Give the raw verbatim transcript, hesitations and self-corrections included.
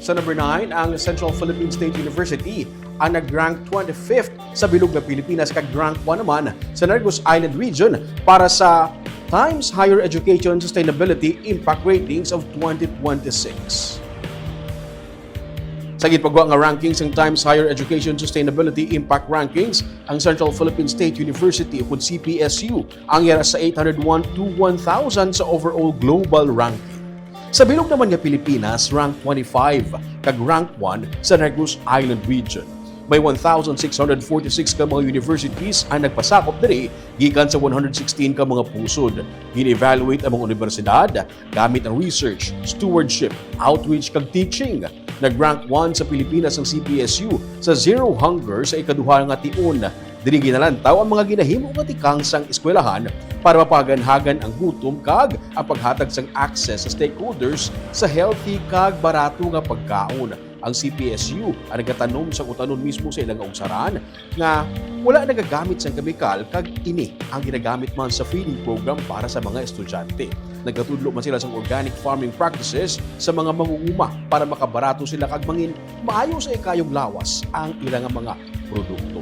Sa number nine, ang Central Philippine State University ang nag-rank twenty-fifth sa bilog nga Pilipinas, kag rank one naman sa Negros Island Region para sa Times Higher Education Sustainability Impact Ratings of twenty twenty-six. Sa ginpagwa nga ranking sang Times Higher Education Sustainability Impact Rankings, ang Central Philippine State University, ukon C P S U, ang yara sa eight hundred one to one thousand sa overall global ranking. Sa bilog naman nga Pilipinas, rank twenty-five kag rank one sa Negros Island Region. May one thousand six hundred forty-six ka mga universities ang nagpasakop diri gikan sa one hundred sixteen ka mga pusod. Gin-evaluate ang mga universidad gamit ang research, stewardship, outreach, kag teaching. Nag-rank one sa Pilipinas ang C P S U sa Zero Hunger sa ikaduha nga tion. Diri ginalantaw ang mga ginahimo nga tikang sang eskwelahan para mapaganhagan ang gutom kag ang paghatag sang access sa stakeholders sa healthy kag barato nga pagkaon. Ang C P S U ang nagatanom sang utanon mismo sa ilang kausaran nga wala nagagamit sang kemikal, kag ini ang ginagamit man sa feeding program para sa mga estudyante. Nagkatudlo man sila sang organic farming practices sa mga mangunguma para makabarato sila kag mangin maayo sa ikayong lawas ang ila nga mga produkto.